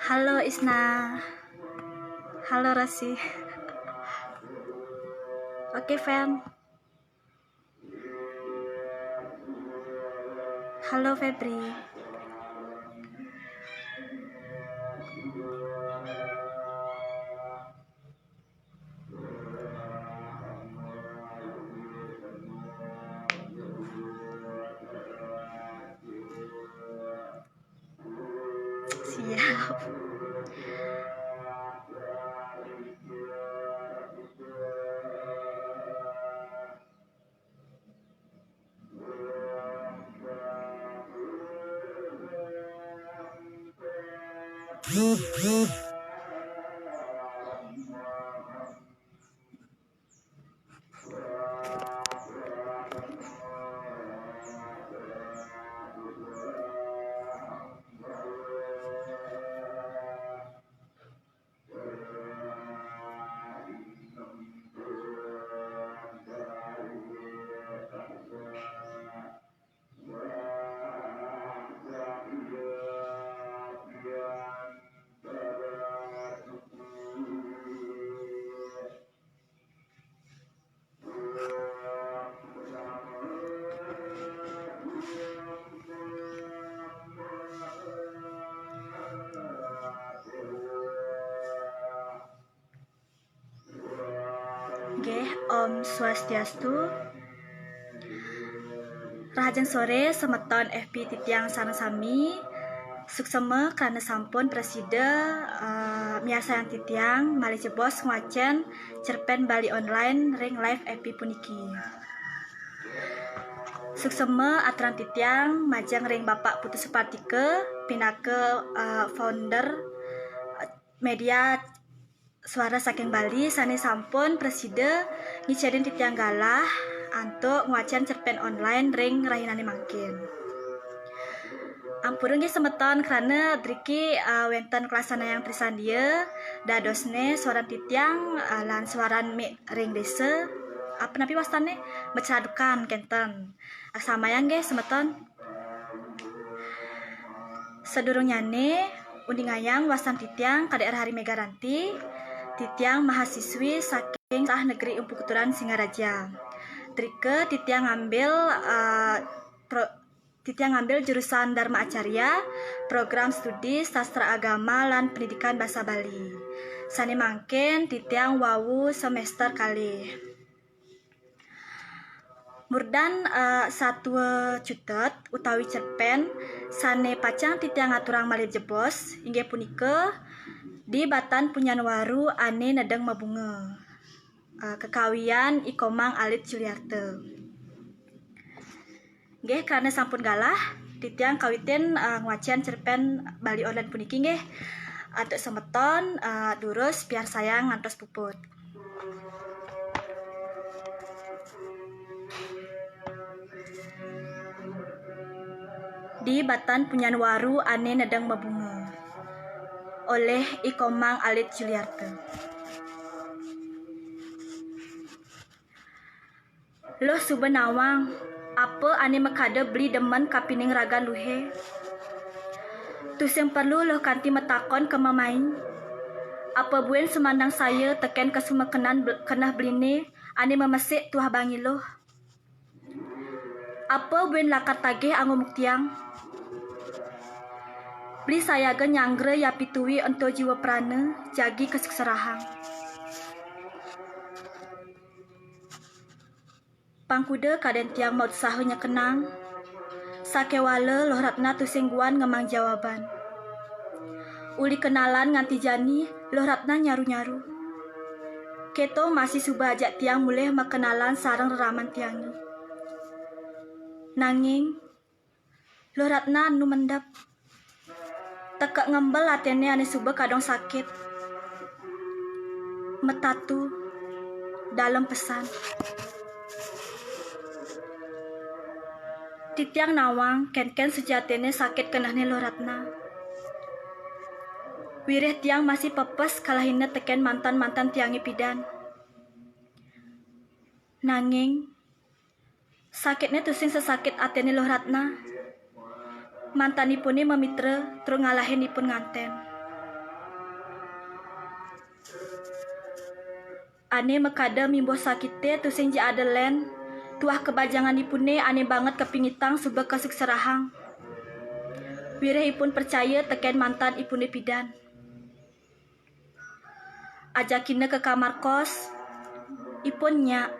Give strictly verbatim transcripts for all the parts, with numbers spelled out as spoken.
Halo Isna. Halo Rasi. Oke, Fan. Halo Febri. Siap. Nggih, Om Swastiastu. Rahajeng sore semeton F B titiang sareng sami. Suksema krana sampun prasida, eh, miarsayang titiang malih jebos ngwacen cerpen Bali online ring live F B puniki. Suksema aturang titiang majeng ring Bapak Putu Supartika pinaka, eh, founder, eh, media Suara saking Bali sane sampun prasida ngicenin titiang galah antuk ngwacen cerpen online ring rahinane mangkin. Ampura nggih semeton krana driki, eh, wenten kalaksanayang trisandia, dadosne suaran titiang, eh, lan suaran mik ring desa, apa napi wastane? Macadukan kenten. Aksamayang nggih semeton. Sadurungnyane, uningayang wastan titiang Kadek Rahari Megaranti, titiang mahasiswi saking Sekolah Negeri Empu Keturan Singaraja. Drika titiang ngambil, eh, pro-, titiang ngambil jurusan Dharma Acarya, program studi Sastra Agama lan Pendidikan Basa Bali. Sane mangkin titiang wau semester kalih. Murdan, eh, satua cutet utawi cerpen sane pacang titiang aturang malih jebos inggih punika Di Batan Punyan Waru Ane Nedeng Mabunga, eh, kekawian I Komang Alit Juliarta. Nggih, krana sampun galah, titiang kawitin, eh, ngwacen cerpen Bali online puniki nggih. Antuk semeton, eh, durus piarsayang ngantos puput. Di Batan Punyan Waru Ane Nedeng Mabunga, oleh I Komang Alit Juliarta. Luh suba nawang, apa ane makada beli demen kapining ragan luhe? Tusing perlu luh kanti matakon ka mamai. Apa buin sumandang saya teken kasumekenan bel-, keneh beline, Ane memesik tuah bangiluh. Apa buin lakar tagih anggo muktiang? Beli sayaga nyanggra yapi tui ento jiwa prana jagi kasukserahang. Pangkuda kaden tiang mautsaha nyekenang, sakewala Luh Ratna tusing guan ngemang jawaban. Uli kenalan nganti jani, Luh Ratna nyaru-nyaru. Keto masih suba ajak tiang mulih makenalan sareng reraman tiange. Nanging, Luh Ratna enu mendep. Teka ngembel atene ane suba kadung sakit. Metatu, dalem pesan. Titiang nawang kenken sujatine sakit kenehne Luh Ratna. Wiréh tiang masih pepes kalahina teken mantan-mantan tiange pidan. Nanging, sakitne tusing sesakit atene Luh Ratna. Mantanipune mamitra tur ngalahin ipun nganten. Ane makada mimbuh sakite tusing ja ada len, tuah kabajanganipune ane banget kapingitang suba kasukserahang. Wiréh ipun percaya teken mantan ipune pidan. Ajakina ka kamar kos, ipun nyak.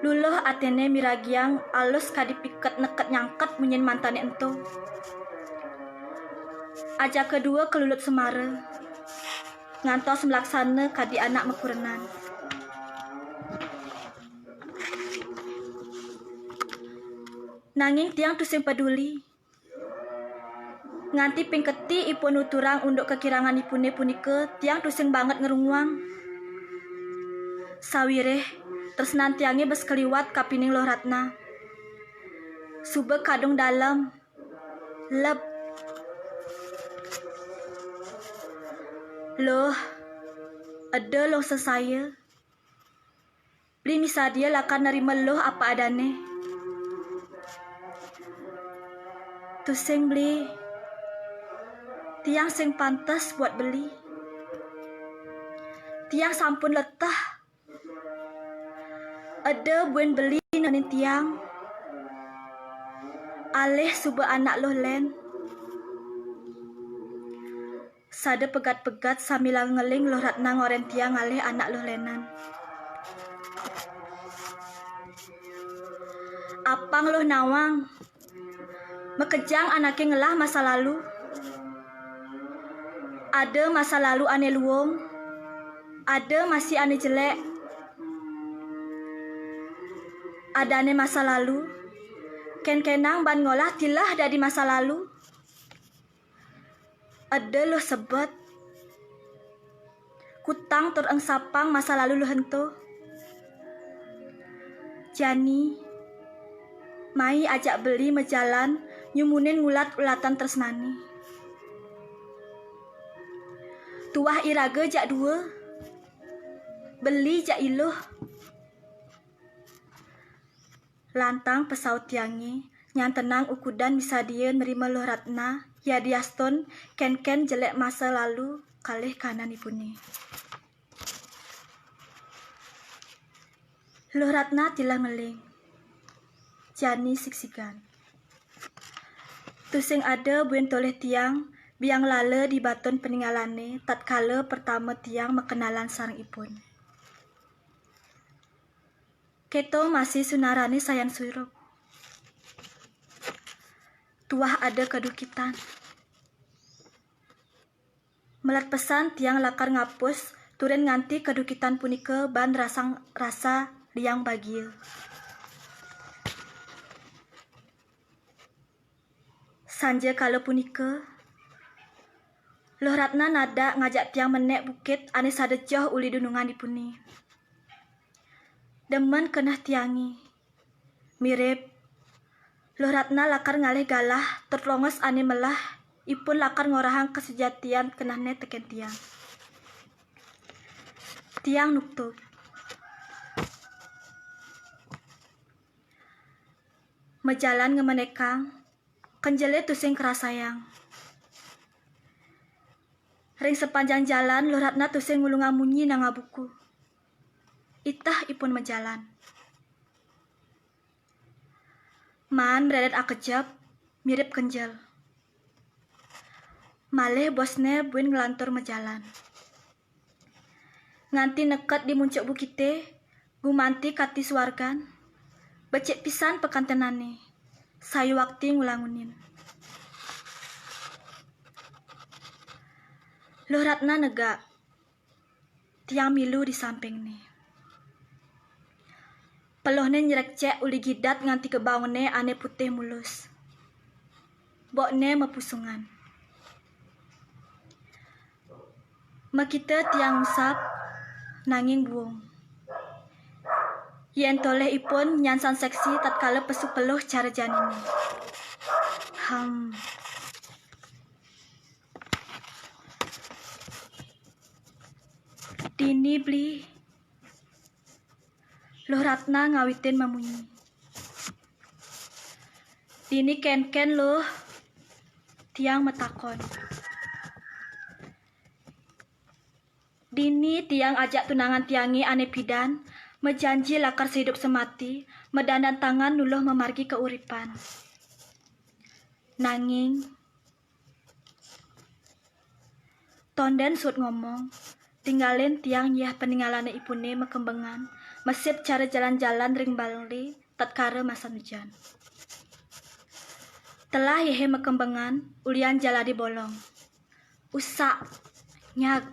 Luluh atene miragiang alus kadi piket neket nyangket munyin mantane ento. Ajaka dua kalulut semara, ngantos malaksana kadi anak makurenan. Nanging tiang tusing peduli. Nganti ping keti ipun nuturang unduk kakiranganipune punika, tiang tusing banget ngrunguang. Sawiréh, tresnan tiange bes kaliwat kapining Luh Ratna. Suba kadung dalem, leb. Luh, eda Luh sesaya. Beli misadia lakar nerima Luh apa adane. Tusing Beli, tiang sing pantes buat Beli. Tiang sampun leteh. Eda buin Beli nemenin tiang. Alih suba anak Luh len. Sada pegat-pegat sambilanga ngeling Luh Ratna ngoren tiang ngalih anak Luh lenan. Apang Luh nawang, makejang anake ngelah masa lalu. Ada masa lalu ane luung, ada masih ane jelek. Adane masa lalu, kenkenang ban ngolah tilah dadi masa lalu. Eda Luh sebet. Kutang tur engsapang masa lalu Luh ento. Jani, mai ajak Beli majalan nyumunin ngulat-ulatan tresnane. Tuah iraga jak dua, Beli jak I Luh. Lantang pesaut tiange, nyantenang ukudan misadia nerima Luh Ratna, yadiastun kenken jelek masa lalu kalih kahananipune. Luh Ratna tilah ngeling. Jani sigsigan. Tusing ada buin tolih tiang, biang lala di batun paningalane, tatkala pertama tiang makenalan sareng ipun. Keto masih sunarane sayan surup. Tuah ada kadukitan. Melat pesan tiang lakar ngapus turin nganti kadukitan punika ban rasang rasa liang bagia. Sanja kala punika, Luh Ratna nadak ngajak tiang menek bukit ane sada joh uli dununganipune. Demen keneh tiange. Mirip, Luh Ratna lakar ngalih galah tur longos ane melah ipun lakar ngorahang kasujatian kenehne teken tiang. Tiang nuktuk. Majalan ngamenekang, kenjele tusing karasayang. Ring sepanjang jalan, Luh Ratna tusing ngulungang munyi nanga buku. Itah ipun majalan. Maan mreret akejep, mirip kenjel. Malih bosné buin nglantur majalan. Nganti neked di muncuk bukité, gumanti kati suargan, becik pisan pakantenané, sayuwakti ngulangunin. Luh Ratna negak, tiang milu di sampingné. Peluhné nyrekcek uli gidat nganti kebaungné ané putih mulus. Bokné mapusungan. Makita tiang ngusap, nanging buung. Yén tolih ipun nyansan seksi tatkala pesu peluh cara janiné. Ham. Dini beli. Luh Ratna ngawitin mamunyi. Dini kénkén, Luh? Tiang matakon. Dini tiang ajak tunangan tiangé ané pidan, majanji lakar saidup samati, madandan tangan nuluh mamargi kauripan. Nanging, tondén suud ngomong, tinggalin tiang yéh paningalané ipuné makembengan, masip cara jalan-jalan ring Bali tatkala masan ujan. Telah yéhé makembengan, ulian jaladi bolong. Usak, nyag.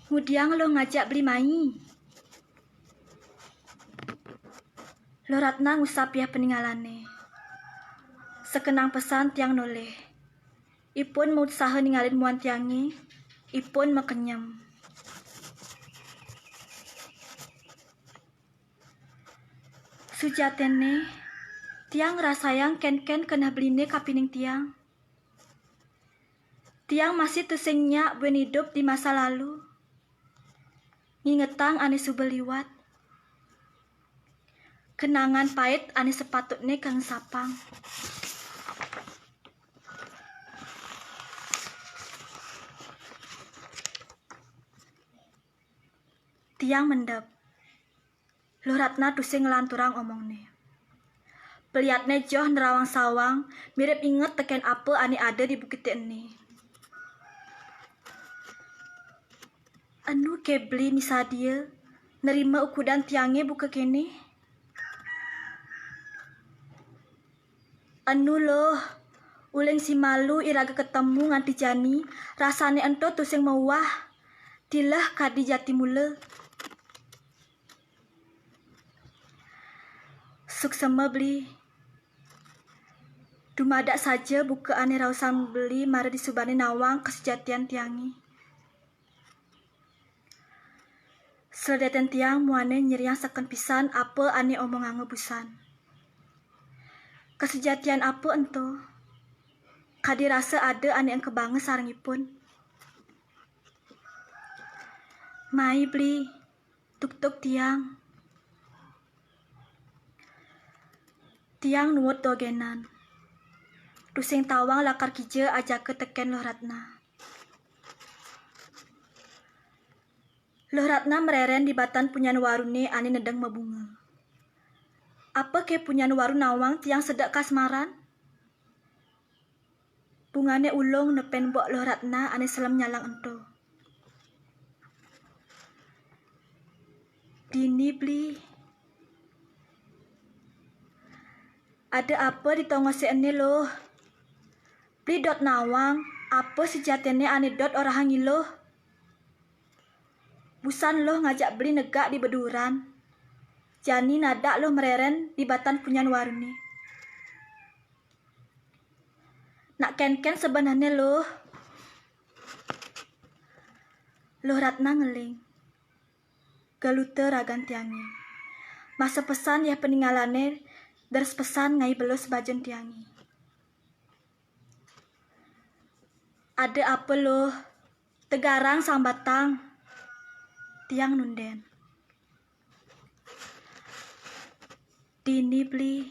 Ngudiang Luh ngajak beli mai? Luh Ratna ngusap yéh paningalané. Sakenang pesan tiang nolih. Ipun mausaha ningalin muan tiangé, ipun makenyem. Sujatiné, tiang ngrasayang kénkén keneh beliné kapining tiang. Tiang masih tusing nyak buin idup di masa lalu. Ngingetang ané suba liwat. Kenangan pait ané sapatutné kang sapang. Tiang mendep. Luh Ratna tusing nglanturang omongné. Peliatné joh nerawang sawang, mirip inget tekén apa ané ada di bukité ené. Enu ké beli misadia, nerima ukudan tiangé buka kéné? Enu Luh, uling simalu iraga ketemu nganti jani, rasané ento tusing mauwah, tileh kadi jati mula. Suksema beli. Dumadak saja buka ané raosang beli mara disubané nawang kasujatian tiangé. Sledeten tiang muané nyriang seken pisan apa ané omonganga busan. Kasujatian apa ento? Kadi rasa ada ané engkebanga sareng ipun. Mai beli, tuktuk tiang. Tiang nuut dogénan. Tusing tawang lakar kija ajaka tekén Luh Ratna. Luh Ratna mreren di batan punyan waruné ané nedeng mabunga. Apa ké punyan waru nawang tiang sedek kasmaran? Bungané ulung nepen Mbok Luh Ratna ané selem nyalang ento. Dini beli. Ada apa di tongosé ené, Luh? Beli dot nawang, apa sujatiné ané dot orahang Iluh? Busan Luh ngajak beli negak di beduran. Jani nadak Luh mreren di batan punyan waruné. Nak kénkén sebenehné, Luh? Luh Ratna ngeling. Galuta ragan tiangé. Masa pesan yéh paningalané, deres pesan ngaé belus bajun tiangé. Ada apa, Luh? Tegarang sambatang. Tiang nundén. Dini beli.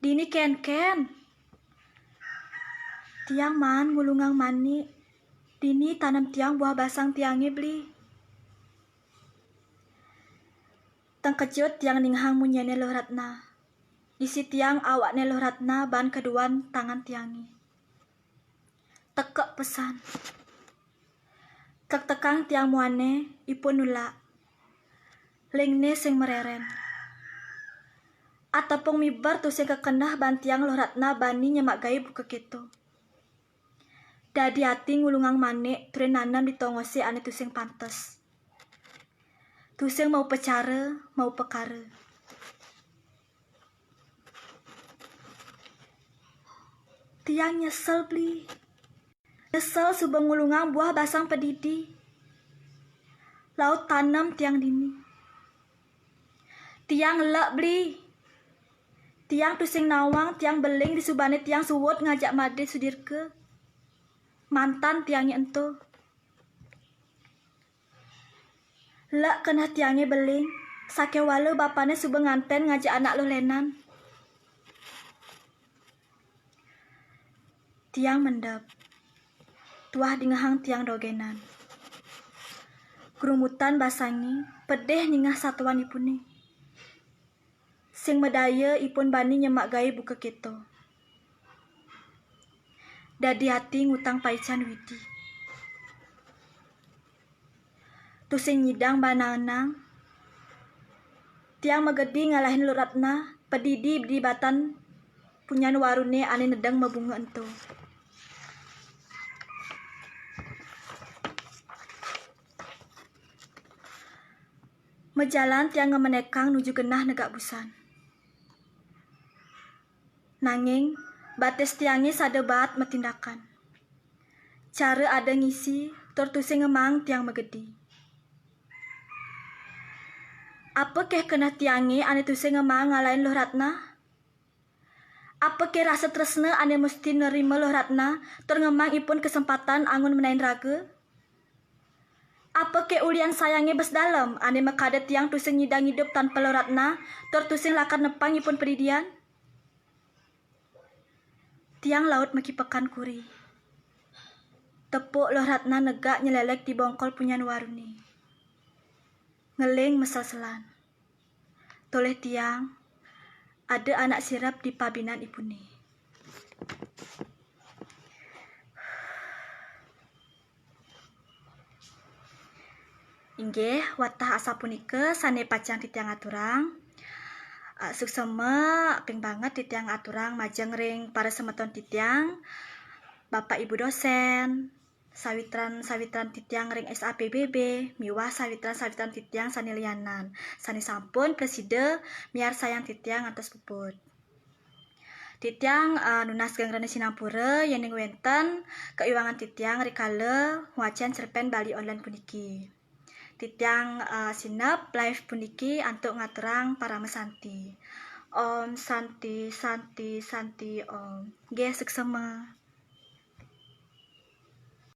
Dini kénkén. Tiang maan ngulungang mani. Dini tanem tiang buah basang tiangé, Beli. Tengkejut tiang ninghang munyéné Luh Ratna. Isi tiang awakné Luh Ratna baan keduan tangan tiangé. Tekek pesan. Tektekang tiang muané, ipun nulak. Lingné sing mererén. Atepung miber tusing kekeneh baan tiang Luh Ratna bani nyemak gaé buka kéto. Dadi ati ngulungang manik turin nanem di tongosé ané tusing pantes. Tusing maupacara, maupakara. Tiang nyesel, Beli. Nyesel suba ngulungang buah basang padidi. Laut tanem tiang dini. Tiang lek, Beli. Tiang tusing nawang, tiang beling disubané tiang suud ngajak Madé Sudirga. Mantan tiangé ento. Lek keneh tiangé beling, sakéwala bapané suba ngantén ngajak anak Luh Lenan. Tiang mendep. Tuah dingehang tiang dogénan. Grumutan basangé pedih ningeh satuan ipuné. Sing madaya ipun bani nyemak gaé buka kéto. Dadi ati ngutang paican Widi. Tusing nyidang banaenang. Tiang magedi ngalahin Luh Ratna, padidi di batan punyan waruné ané nedeng mabunga ento. Majalan tiang ngamenekang nuju genah negak busan. Nanging, batis tiangé sada baat matindakan. Cara ada ngisi, tur tusing ngemaang tiang magedi. Apa ké keneh tiangé ané tusing ngemaang ngalahin Luh Ratna? Apa ké rasa tresna ané mesti nerima Luh Ratna, tur ngemaang ipun kesempatan anggon menain raga? Apa ké ulian sayangé bes dalem, ané makada tiang tusing nyidang idup tanpa Luh Ratna, tur tusing lakar nepang ipun padidian? Tiang laut makipekan kuri. Tepuk Luh Ratna negak nyelelek di bongkol punyan waruné. Ngeling meselselan. Tolih tiang, ada anak sirep di pabinan ipuné. Inggih, wantah asapunika sané pacang titiang aturang. Eh, suksema ping banget titiang aturang majeng ring para semeton titiang, Bapak Ibu dosen, sawitran-sawitran titiang ring S A P B B, miwah sawitran-sawitran titiang sané lianan, sané sampun prasida miarsayang titiang ngantos puput. Titiang, eh, nunas geng rena sinampura yéning wénten kaiwangan titiang rikala ngwacén cerpén Bali Online puniki. Titiang, eh, sinep live puniki antuk ngaturang parama santi. Om Santi, Santi, Santi, Om. Nggih, suksema.